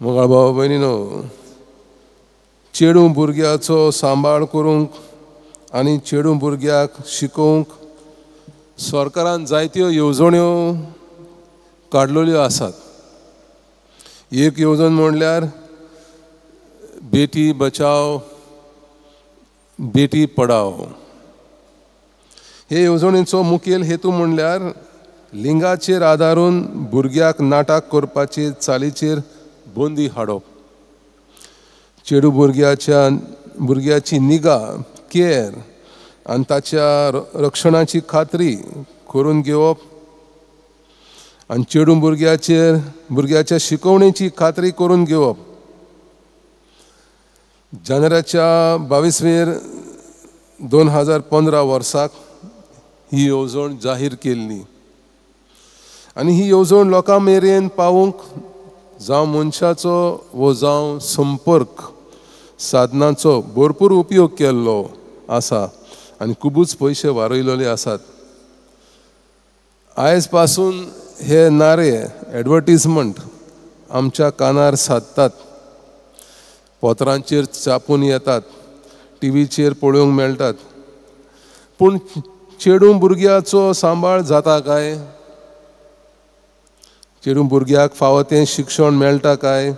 मोगाळ भाव भयणीनो, चेडूं भुरग्याचो सांबाळ करूंक आनी चेडूं भुरग्याक शिकोवंक सरकारान जायत्यो येवजण्यो काडलेल्यो आसात. एक येवजण म्हणल्यार बेटी बचाव बेटी पढाओ. हे येवजणेचो मुखेल हेतू म्हणल्यार लिंगाचेर आदारून भुरग्याक नाटक करपाचे चालीचेर बंदी हाडप, चेडूं भुरग्याची निगा, केअर आनी ताच्या रक्षणाची खात्री करून घेवप आनी चेडूं भुरग्याच्या शिकवणेची खात्री करून घेवप. जानेराच्या 22 2015 वर्साक ही येवजण जाहीर केल्ली आनी ही येवजण लोकां मेरेन पावूंक जावं मनशाचो वो जावं संपर्क साधनांचो भरपूर उपयोग केल्लो आसा आनी खुबूच पयशे वारयलेले आसात. आयज पासून हे नारे एडवर्टीजमेंट आमच्या कानार सादतात, पत्रांचेर छापून येतात, टीव्हीचेर पळोवंक मेळटात. पूण चेडूं भुरग्याचो सांबाळ जाता काय? चेडूं भुरग्याक फावो तें शिक्षण मेळटा काय?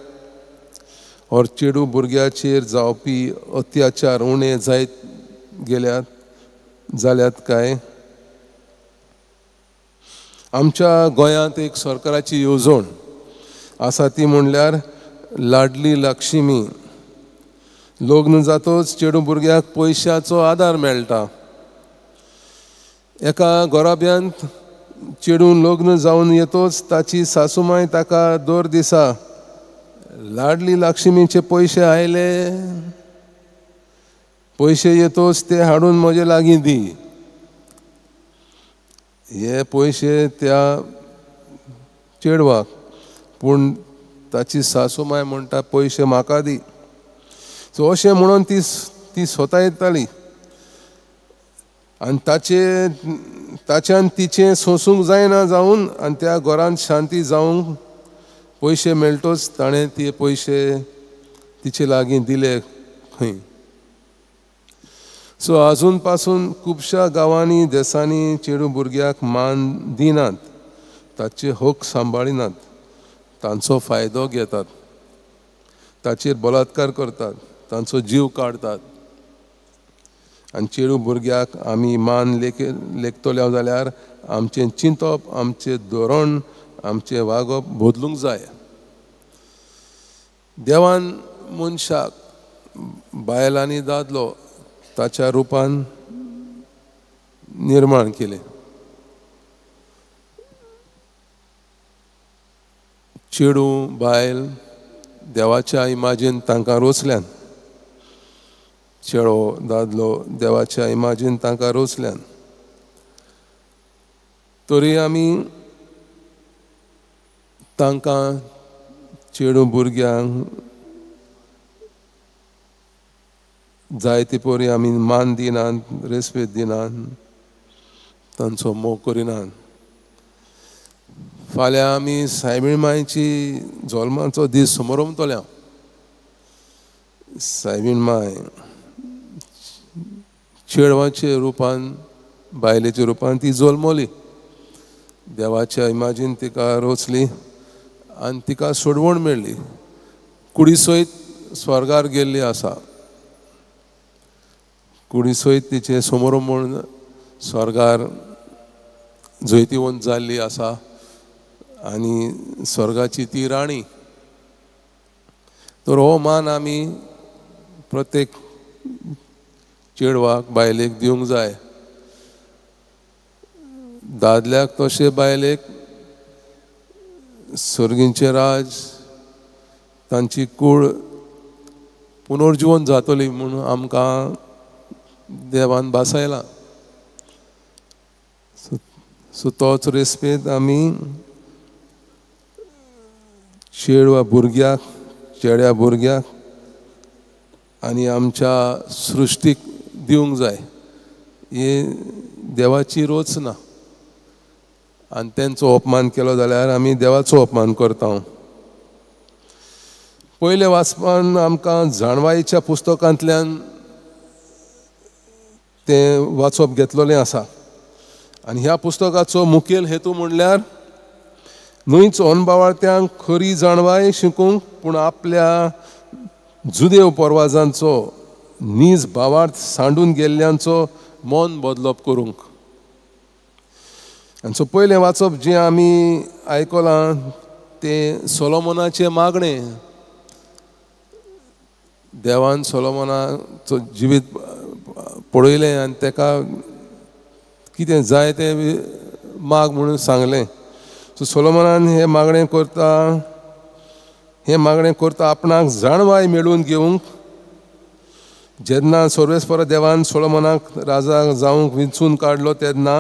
और चेडूं भुरग्याचेर जावपी अत्याचार उणे जायत गेल्यात जाल्यात काय? आमच्या गोंयांत एक सरकाराची येवजण आसा ती म्हणल्यार लाडली लक्ष्मी. लग्न जातच चेडूं भुरग्याक पयशाचो आदार मेळटा. एका घराब्यांत चेडूं लग्न जावन येतोच ताची सासूमाय ताका दर दिसा लाडली लक्ष्मीचे पयशे आयले, पयशे येतोच ते हाडून म्हजे लागीं दी. हे पयशे त्या चेडवाक, पूण ताची सासूमाय म्हणटा पयशे म्हाका दी. सो अशें म्हणून ती स्वता येताली आनी ताच्यान तिचें सोंसूंक जायना जावन आनी त्या घरांत शांती जावंक पयशे मेळटोच ताणें ते पयशे तिचे लागीं दिले खंय. सो आजून पासून खुबश्या गांवांनी देसांनी चेडूं भुरग्याक मान दिनात, ताचे हक सांबाळिनात, तांचो फायदो घेतात, ताचेर बलात्कार करतात, तांचो जीव काडतात. आनी चेडूं भुरग्याक आमी मान लेखतले जाल्यार आमचें चिंतप, आमचें धोरण, आमचें वागप बदलूंक जाय. देवान मनशाक बायल आनी दादलो ताच्या रुपान निर्माण केलें. चेडूं बायल देवाच्या इमाजीन तांकां रोचल्यान, चेडो दादलो देवाच्या इमाजीन तांकां रोचल्यान. तरी आमी तांकां चेडूं भुरग्यांक जायते परी आमी मान दिनात, रेस्पेद दिनात, तांचो मोग करिनात. फाल्यां आमी सायबीण मायची जल्माचो दीस समरमतले. सायबीण माय चेडवाचे रुपान, बायलेच्या रुपान ती जल्मली, देवाच्या इमाजीन तिका रोचली आनी तिका सोडवण मेळ्ळी. कुडी सयत स्वर्गार गेल्ली आसा, कुडी सयत तिचें समोर म्हूण स्वर्गार जैतिवंत जाल्ली आसा आनी स्वर्गाची ती राणी. तर हो मान आमी प्रत्येक चेडवाक बायलेक दिवंक जाय. दादल्याक तशें बायलेक सर्गींचें राज, तांची कूळ पुनर्जिवन जातली म्हूण आमकां देवान भासायला. सो तोच रेस्पेद आमी चेडवा भुरग्याक, चेड्या भुरग्याक आनी आमच्या सृश्टीक दिवंक जाय. ही देवाची रोचना आनी तेंचो अपमान केलो जाल्यार आमी देवाचो अपमान करता. पयले वाचपान आमकां जाणवायेच्या पुस्तकांतल्यान तें वाचप घेतलेलें आसा. आनी ह्या पुस्तकाचो मुखेल हेतू म्हणल्यार न्हयच अनबावार्थ्यांक खरी जाणवाय शिकूंक, पूण आपल्या जुदेव पोरवाजांचो नीज भावार्थ सांडून गेल्ल्यांचो मन बदलप करूंक. आनी सो पयलें वाचप जें आमी आयकलां तें सोलोमनाचें मागणें. देवान सोलोमनाचो जिवीत पळयलें आनी ताका कितें जाय तें माग म्हणून सांगलें. सो सोलोमनान हें मागणें करता, हें मागणें करता आपणाक जाणवाय मेळून घेवंक. जेन्ना सर्वेस्पर देवान सोलोमनाक राजा जावंक विंचून काडलो तेन्ना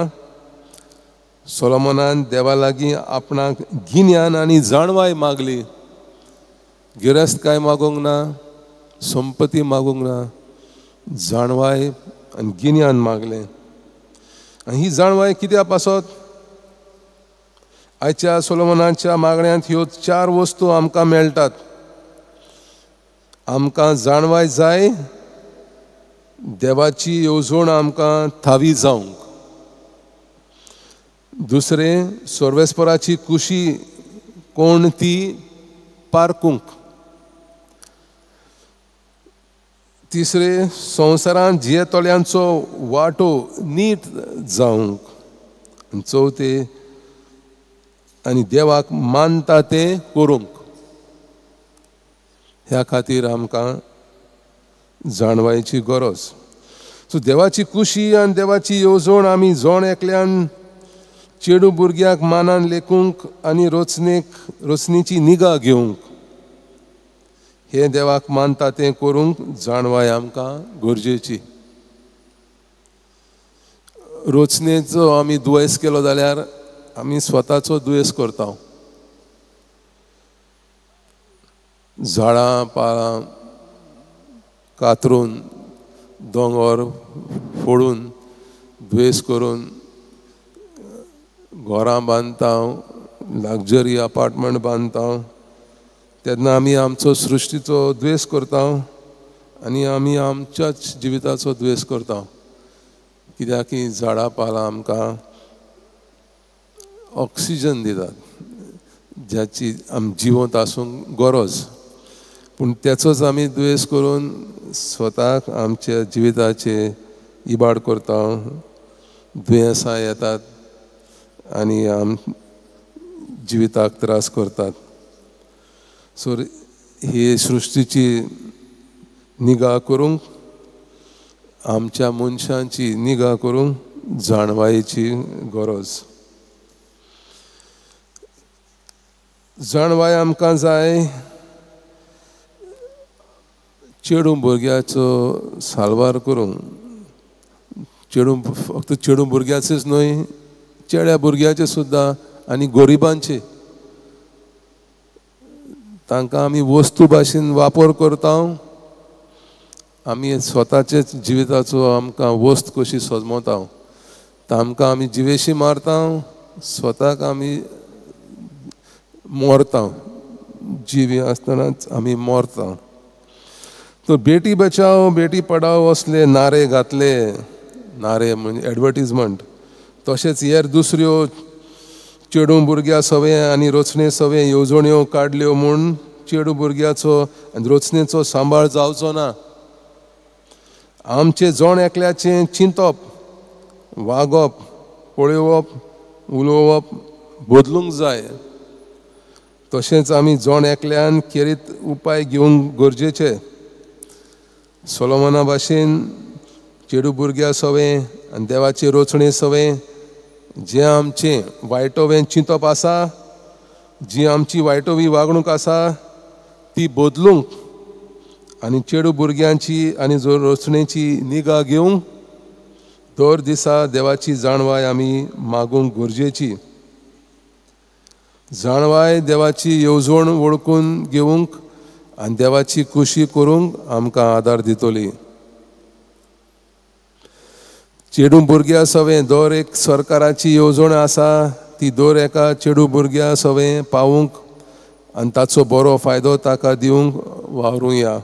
सोलोमनान देवा लागीं आपणाक गिन्यान आनी जाणवाय मागली. गिरेस्त काय मागूंक ना, संपत्ती मागूंक ना, जाणवाय आनी गिन्यान मागलें. आनी ही जाणवाय कित्या पासत? आयच्या सोलोमनाच्या मागण्यांत ह्यो चार वस्तू आमकां मेळटात. आमकां जाणवाय जाय देवाची येवजण आमकां थावी जावंक. दुसरें, सर्वेस्पराची कुशी कोण ती पारकूंक. तिसरें, संवसारांत जियेतल्यांचो वांटो नीट जावंक. आनी चवथें, आनी देवाक मानता तें करूंक. ह्या खातीर आमकां जाणवायेची गरज. सो देवाची कुशी आनी देवाची येवजण आमी जण एकल्यान चेडू भुरग्याक मानान लेखूंक आनी रचनेची निगा घेवंक, हें देवाक मानता तें करूंक जाणवाय आमकां गरजेची. रचनेचो आमी दुयेंस केलो जाल्यार आमी स्वताचो दुयेंस करता. झाडां पाळां कातरून, दोंगर फोडून दुयेंस करून घरां बांदता, लग्जरी अपार्टमेंट बांदता, तेन्ना आमी आमचो सृश्टीचो द्वेस करता आनी आमी आमच्याच जिविताचो द्वेस करता. कित्याक की झाडां पालां आमकां ऑक्सिजन दितात, ज्याची आम जिवंत आसूंक गरज. पूण तेचोच आमी दुयेंस करून स्वताक आमच्या जिविताचे इबाड करता. दुयेंसां येतात आनी आम जिविताक त्रास करतात. सो ही सृश्टीची निगा करूंक, आमच्या मनशांची निगा करूंक जाणवायेची गरज. जाणवाय आमकां जाय चेडूं भुरग्याचो साल्वार करूंक. चेडूं फक्त चेडूं भुरग्याचेच न्हय, चेड्या भुरग्याचे सुद्दां आनी गरिबांचे. तांकां आमी वस्तू भाशेन वापर करता. आमी स्वताचेच जिविताचो आमकां वस्त कशी सजमता. तांकां आमी जिवेशी मारता, स्वताक आमी मरता. जिवी आसतनाच आमी मरता. तर बेटी बचाओ बेटी पढाओ असले नारे घातले, नारे म्हणजे एडवर्टीजमेंट. तशेंच हेर दुसऱ्यो चेडूं भुरग्या सवे आनी रचणे सवे येवजण्यो काडल्यो म्हूण चेडूं भुरग्याचो आनी रचणेचो सांबाळ जावचो ना. आमचें जण एकल्याचें चिंतप, वागप, पळोवप, उलोवप बदलूंक जाय. तशेंच आमी जण एकल्यान खेरीत उपाय घेवंक गरजेचे. सोलोमना भाशेन चेडूं भुरग्या सवे आनी देवाचे रचणे सवे जें आमचें वायटोवें चिंतप आसा, जी आमची वायटोवी वागणूक आसा ती बदलूंक आनी चेडूं भुरग्यांची आनी रचणेची निगा घेवंक दर दिसा देवाची जाणवाय आमी मागूंक गरजेची. जाणवाय देवाची येवजण वळखून घेवंक आनी देवाची खुशी करूंक आमकां आदार दितली. चेडूं भुरग्या सवें दर एक सरकाराची येवजण आसा ती दर एका चेडूं भुरग्या सवें पावूंक आनी ताचो बरो फायदो ताका दिवंक वावरुया।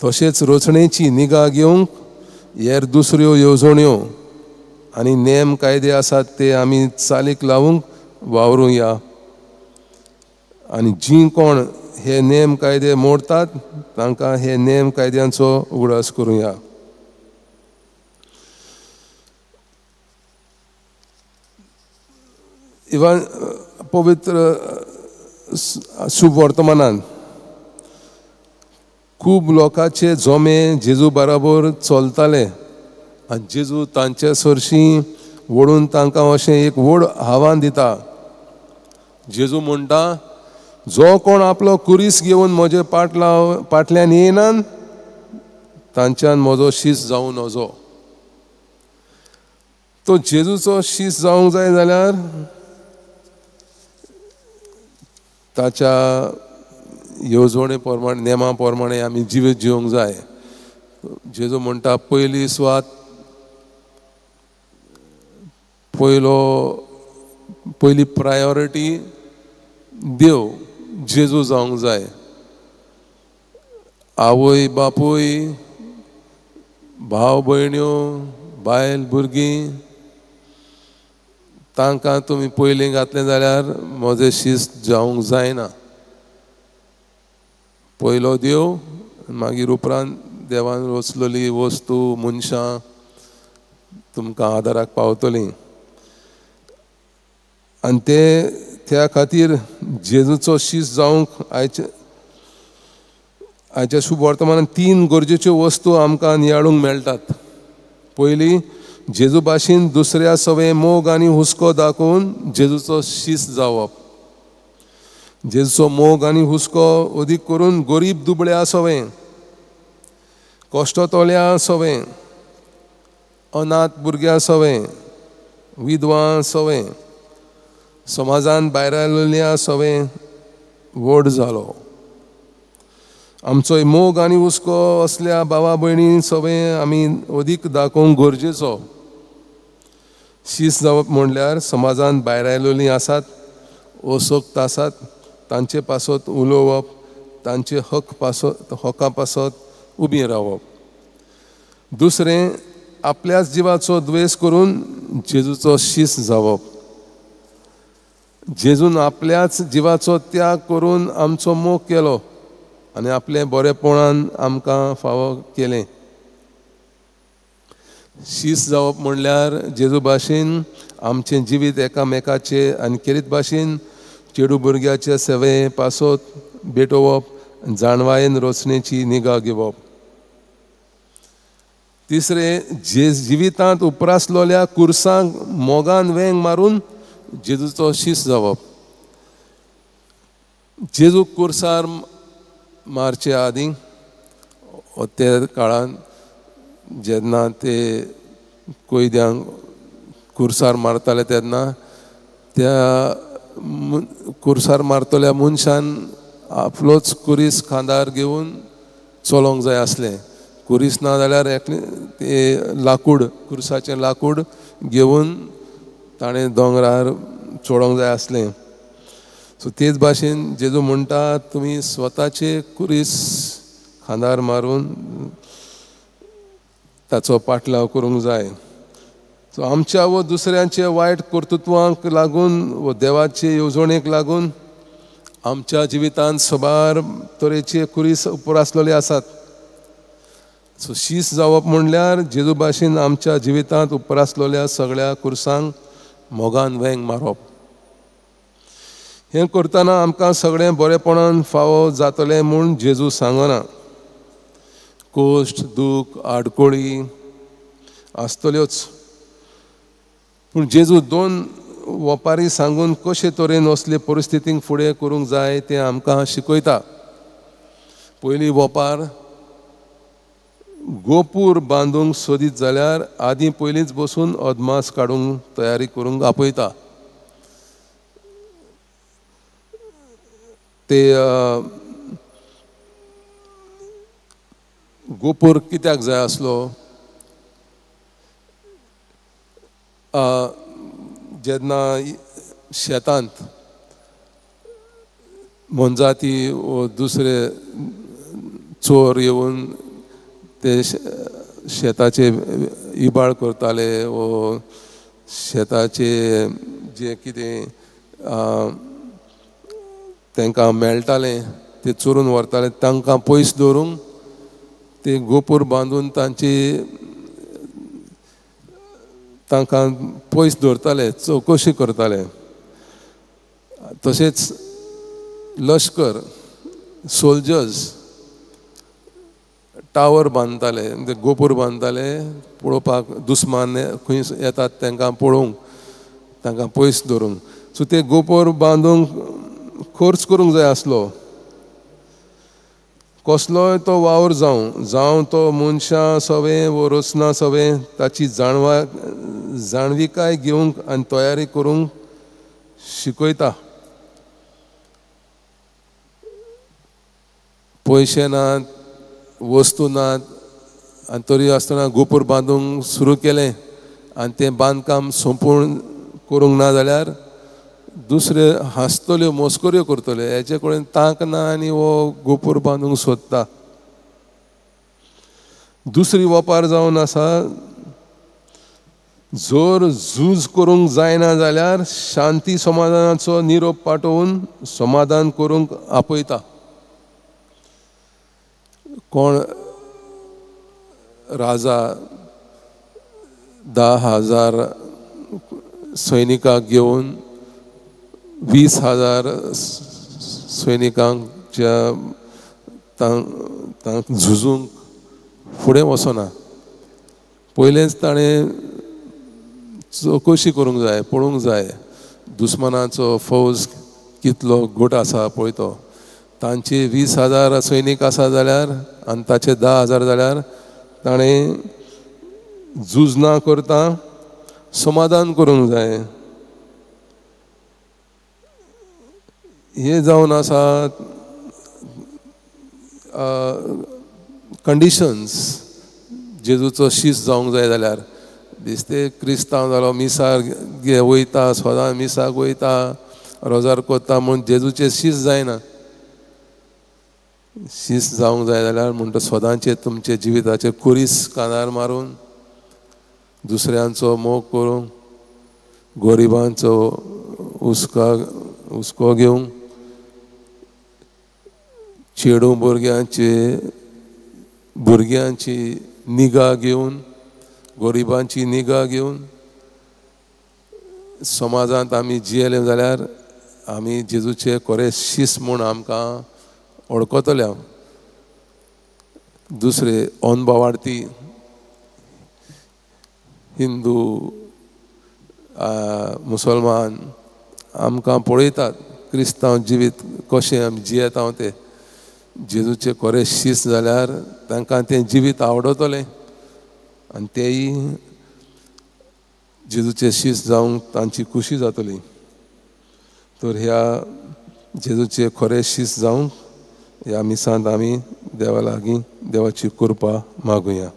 तशेंच रचणेची निगा घेवंक हेर दुसऱ्यो येवजण्यो आनी नेम कायदे आसात ते आमी चालीक लावंक वावरुया। आनी जीं कोण हे नेम कायदे मोडतात तांकां हे नेम कायद्यांचो उगडास करुया। इवन पवित्र सुवर्तमानान खूब लोकांचे जमे जेजू बराबर चलताले आनी जेजू तांचे सरशीं वडून तांकां अशें एक व्हड आव्हान दिता। जेजू म्हणटा, जो कोण आपलो कुरीस घेवन म्हजे पाटल्यान येना तांच्यान म्हजो शीस जावं नजो। तो जेजूचो शीस जावंक जाय जाल्यार ताच्या येवजणे प्रमाणे नेमा प्रमाणे आमी जिवीत जिवंक जाय। जेजू म्हणटा, पयली सुवात, पयली प्रायोरिटी देव जेजू जावंक जाय। आवय बापूय, भाव भयण्यो, बायल भुरगीं तांकां तुमी पयलीं घातलें जाल्यार म्हजें शीस जावंक जायना। पयलो देव, मागीर उपरांत देवान रचलेली वस्तू मनशां तुमकां आदाराक पावतलीं। आनी ते त्या खातीर जेजूचो शीस जावंक आयच्या शुभ वर्तमानान तीन गरजेच्यो वस्तू आमकां नियाळूंक मेळटात। पयली, जेजू भाशेन दुसऱ्या सवे मोग आनी हुस्को दाखोवन जेजूचो शीस जावप। जेजूचो मोग आनी हुस्को अदीक करून गरीब दुबळ्या सवे, कश्टतोल्या सवे, अनाथ भुरग्यां सवे, विधवां सवे, समाजान भायर आयिल्ल्या सवे व्हड जालो। आमचो मोग आनी हुस्को असल्या भावा भयणी सवे आमी अदीक दाखोवंक गरजेचो। शीस जावप म्हणल्यार समाजान भायर आयिल्लीं आसात, असक्त आसात तांचे पासत उलोवप, तांचे हका पासत उबीं रावप। दुसरें, आपल्याच जिवाचो द्वेस करून जेजूचो शीस जावप। जेजून आपल्याच जिवाचो त्याग करून आमचो मोग केलो आनी आपलें बरेपणान आमकां फावो केलें। शीस जावप म्हणल्यार जेजू भाशेन आमचें जिवीत एकामेकाचे आनी खेरीत भाशेन चेडू भुरग्याचे सेवे पासत भेटोवप, जाणवायेन रचणेची निगा घेवप। तिसरें, जे जिवितांत उप्रासलोल्या कुर्सांक मोगान वेंग मारून जेजूचो शीस जावप। जेजू कुर्सार मारचे आदीं त्या काळान जेन्ना ते कोयद्यांक कुर्सार मारताले तेन्ना त्या कुर्सार मारतल्या मनशान आपलोच कुरीस खांदार घेवन चलोवंक जाय आसलें। कुरीस ना जाल्यार एकलें ते लाकूड, कुर्साचें लाकूड घेवन ताणें दोंगरार चडोवंक जाय आसलें। सो तेच भाशेन जेजू म्हणटा, तुमी स्वताचे कुरीस खांदार मारून ताचो पाटलाव करूंक जाय। सो आमच्या वो दुसऱ्यांचे वायट कर्तृत्वांक लागून वो देवाचे येवजणेक लागून आमच्या जिवितांत साबार तरेचे कुरीस उप्रासलेले आसात। सो शीस जावप म्हणल्यार जेजू भाशेन आमच्या जिवितांत उप्रासलेल्या सगळ्या कुर्सांक मोगान वेंग मारप। हें करतना आमकां सगळें बरेपणान फावो जातलें म्हूण जेजू सांगना। कश्ट, दूख, आडकोळी आसतल्योच, पूण जेजू दोन वपारी सांगून कशे तरेन असले परिस्थितीक फुडें करूंक जाय तें आमकां शिकयता। पयली वपार, गोपूर बांदूंक सोदीत जाल्यार आदीं पयलींच बसून अदमास काडूंक तयारी करूंक आपयता। ते गोपूर कित्याक जाय आसलो? जेन्ना शेतांत मोनजाती वो दुसरे चोर येवन ते शेताचे इबाड करताले वो शेताचे जे कितें तांकां मेळटालें ते चोरून व्हरताले. तांकां पयस दवरूंक ते गोपूर बांदून तांची तांकां पयस दवरताले, चवकशी करताले. तशेंच लश्कर सोल्जर्स टावर बांदताले, गोपूर बांदताले पळोवपाक दुस्मान खंय येतात तांकां पळोवंक, तांकां पयस दवरूंक. सो ते गोपूर बांदूंक खर्च करूंक जाय आसलो. कसलोय तो वावर जावं, जावं तो मनशां सवें वो रचना सवें, ताची जाणविकाय घेवंक आनी तयारी करूंक शिकयता. पयशे नात, वस्तू नात आनी तरी आसतना गोपूर बांदूंक सुरू केलें आनी तें बांदकाम संपूर्ण करूंक ना जाल्यार दुसरे हांसतल्यो, मस्कऱ्यो करतल्यो, हेचे कडेन तांक ना आनी हो गोपूर बांदूंक सोदता. दुसरी वपार जावन आसा, जर झूज करूंक जायना जाल्यार शांती समाधानाचो निरोप पाठोवन समाधान करूंक आपयता. कोण राजा 10,000 सैनिकांक घेवन 20,000 सैनिकांच्या तांक झुजूंक फुडें वचना. पयलेंच ताणें चवकशी करूंक जाय, पळोवंक जाय दुस्मनाचो फौज कितलो घट आसा पळय तो. तांचे 20,000 सैनीक आसा जाल्यार आनी ताचे 10,000 जाल्यार ताणें झूज ना करता समाधान करूंक जाय. हे जावन आसा कंडिशन्स जेजूचो शीस जावंक जाय जाल्यार. दिसते क्रिस्तांव जालो मिसार वयता, सदां मिसाक वयता, रोजार कोत्ता म्हूण जेजूचे शीस जायना. शीस जावंक जाय जाल्यार म्हणटा सदांचे तुमचे जिविताचे कुरीस कानार मारून दुसऱ्यांचो मोग करूंक, गरिबांचो हुस्को घेवंक, चेडूं भुरग्यांची निगा घेवन, गरिबांची निगा घेवन समाजांत आमी जियेले जाल्यार आमी जेजूचे खरे शीस म्हूण आमकां वळखतले. दुसरे अनभावार्थी हिंदू मुसलमान आमकां पळयतात क्रिस्तांव जिवीत कशें आमी जियेता तें. जेजूचे खरे शीस जाल्यार तांकां तें जिवीत आवडटलें आनी तेय जेजूचे शीस जावंक तांची खुशी जातली. तर ह्या जेजूचे खरे शीस जावंक ह्या मिसांत आमी देवा लागीं देवाची कृपा मागुया.